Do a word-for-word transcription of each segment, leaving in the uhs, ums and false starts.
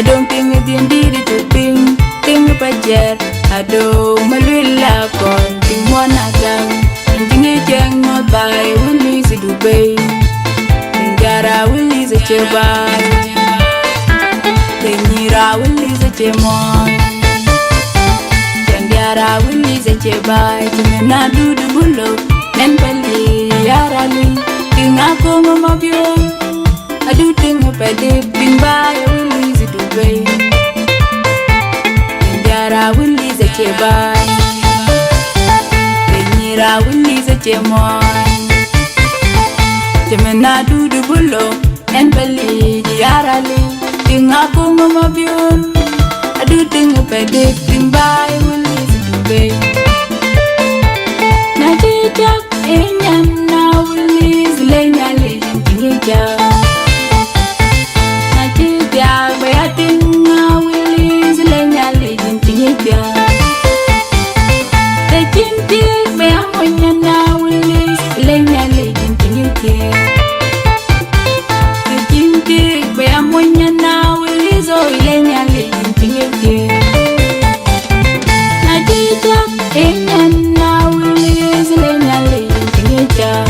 Adöŋ tiŋ ë dhiën dïït ë cök piny, tiŋ ë paciɛɛr, adöŋ Maluel la kɔn, tiŋ muɔn atääu, tiŋ tiŋ ë cieŋ muɔth baai, wël ë Dubai. Tiŋ diäär, wël ë cie baai. Tiŋ nyïïr, wël ë cie muɔny. Tiŋ diäär, wël ë cie baai, tiŋ na dut bulo, nɛn pali, ya rali, tiŋ aköŋ mabiöör. Adu tiŋ pɛdï, tiŋ baai, wël ë Dubai. Tiŋ diäär, wël ë cie baai. Tiŋ nyïïr, wël ë cie muɔny. Tiŋ na dut bulo, nɛn pali, ya rali, tiŋ aköŋ mabiöör. Adu tiŋ pɛdï, tiŋ baai, wël ë Dubai. Na cï cak, ë nyan, na wël ë leny alec, tiŋ ë cak. Na cï thiaak bë ya tiŋ, na wël ë leny alec, tiŋ ë thiaak. Të cïn thiëëk bë ya mony, na wël ë leny alec, tiŋ ë thiëëk. Të cïn thiëëk bë ya mony, na wël ë zoi, leny alec, tiŋ ë thiëëk. Na cï cak, ë nyan, na wël ë leny alec, tiŋ ë cak.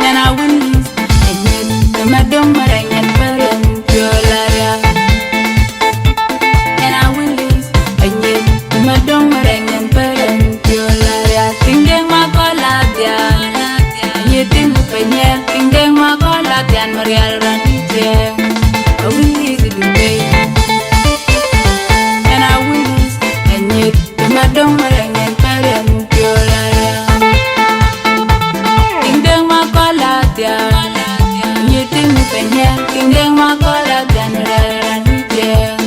Nyan awël, anyit, madöŋ maranyit, barën piöl aria. Nyan awël, anyit, madöŋ maranyit, barën piöl aria. Tiŋ dëŋ makɔl adhian, anyit tiŋ panyɛl. Tiŋ dëŋ makɔl adhian, marial rɔn tiŋ. Awël ë Dubai. Nyan awël, anyit, madöŋ maranyit, barën piöl aria. Tiŋ dëŋ makɔl adhian, anyit tiŋ panyɛl. Tiŋ dëŋ makɔl adhian, marial rɔn tiŋ.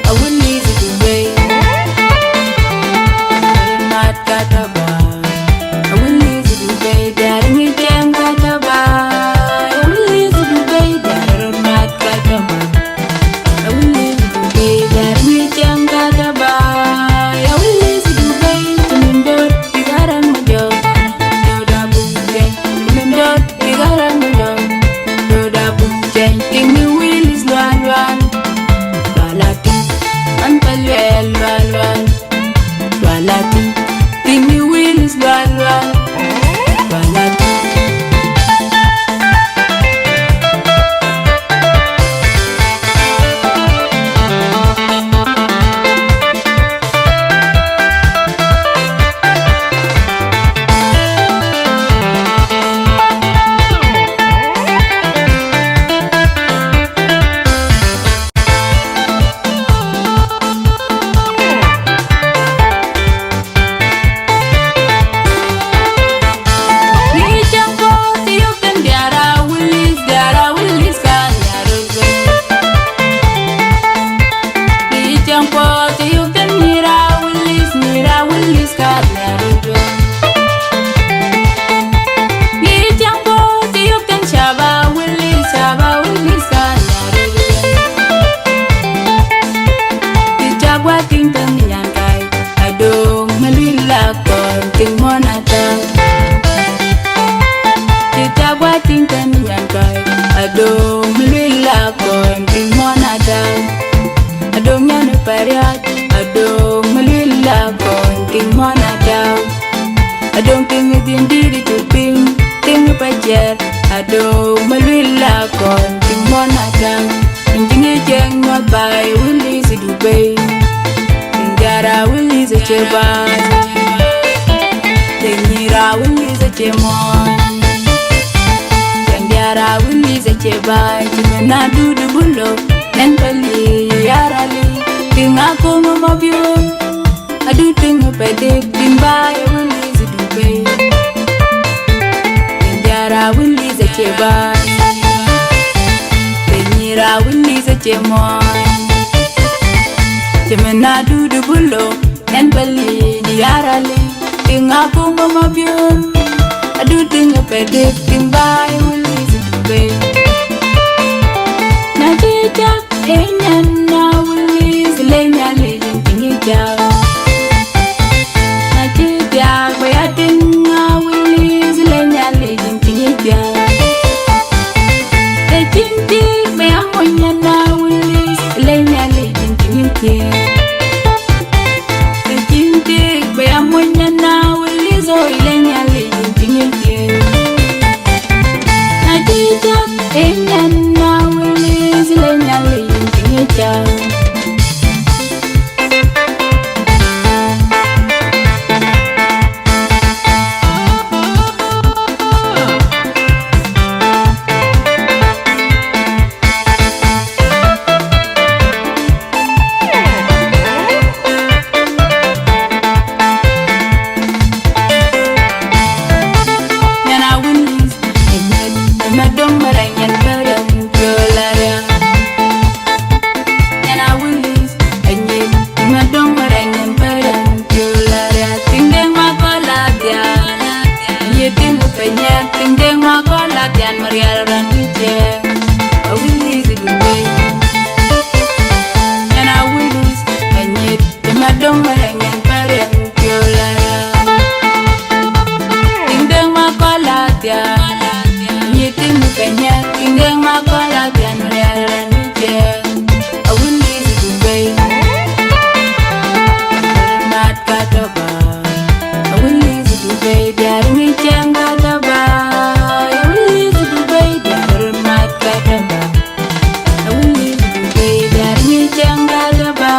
Awël ë Dubai. Mat kataba. Awël ë Dubai, diäär ŋic cieŋ kataba. Awël ë Dubai, diäär röt mat kataba. Awël ë Dubai, diäär ŋic cieŋ kataba. Awël ë Dubai, tiŋ döt, tiŋ aran majök. Döt abuk cieŋ, tiŋ döt, tiŋ aran majök. Döt abuk cieŋ, tiŋ wël ë lual lual. Lual ati, man pa luɛɛl lual lual. Lual ati, tiŋ wël ë lual lual. Lual ati. Adöŋ Maluel la kɔn, tiŋ muɔn atääu. Cï thiak guɔ tiŋ tën nyan kai. Adöŋ Maluel la kɔn, tiŋ muɔn atääu. Adöŋ nyan ë Pariat. Adöŋ Maluel la kɔn, tiŋ muɔn atääu. Adöŋ tiŋ ë dhiën dïït ë cök piny, tiŋ ë paciɛɛr. Adöŋ Maluel la kɔn, tiŋ muɔn atääu. Tiŋ tiŋ ë cieŋ muɔth baai, wël ë Dubai. Tiŋ diäär, wël ë cie baai. Tiŋ nyïïr, wël ë cie muɔny. Tiŋ diäär, wël ë cie baai. Tiŋ na dut bulo, nɛn pali, ya rali. Tiŋ aköŋ mabiöör. Adu tiŋ pɛdï, tiŋ baai, wël ë Dubai. Tiŋ diäär, wël ë cie baai. Tiŋ nyïïr, wël ë cie muɔny. Cïmën na dut bulo, nɛn pali, ya rali. Tiŋ aköŋ mabiöör. Adu tiŋ apɛ̈t dek tiŋ baai wël is Dubai. Na cï cak ë nyan na wël is le Nhialic in tiŋ ë cak. Na cï diaak bï ya tiŋ a wël is le Nhialic in tiŋ ë cak. Të cïn tik bï ya mony nyan na wël is le Nhialic in tiŋ ë cak. Të cïn tik bï ya mony nyan na wël is oi le Nhialic in tiŋ ë cak. Na cï cak ë nyan na wël is le Nhialic in tiŋ ë cak. Nyan a wël is, ë nyan ë madöŋ märɛc nyan bärɛc piöl aria. Nyan a wël is, ë nyan ë madöŋ märɛc nyan bärɛc piöl aria. Tiŋ dek ma kɔl adhial, ye tiŋ ë piny ë tiŋ dek ma kɔl adhial, marial raan ë cɛɛŋ. A wël is ë Dubai. Nyan a wël is, ë nyan ë madöŋ märɛc nyan bärɛc piöl aria. Tiŋ dek ma kɔl adhial, ye tiŋ ë piny ë tiŋ dek ma kɔl adhial, marial raan ë cɛɛŋ. A wël is ë Dubai. Mat ka tɔ̈ ba. A wël is ë Dubai, diäär ŋic cɛɛŋ ka tɔ̈ ba. A wël is ë Dubai, diäär mat ka tɔ̈ ba. A wël is ë Dubai, diäär ŋic cɛɛŋ ka tɔ̈ ba.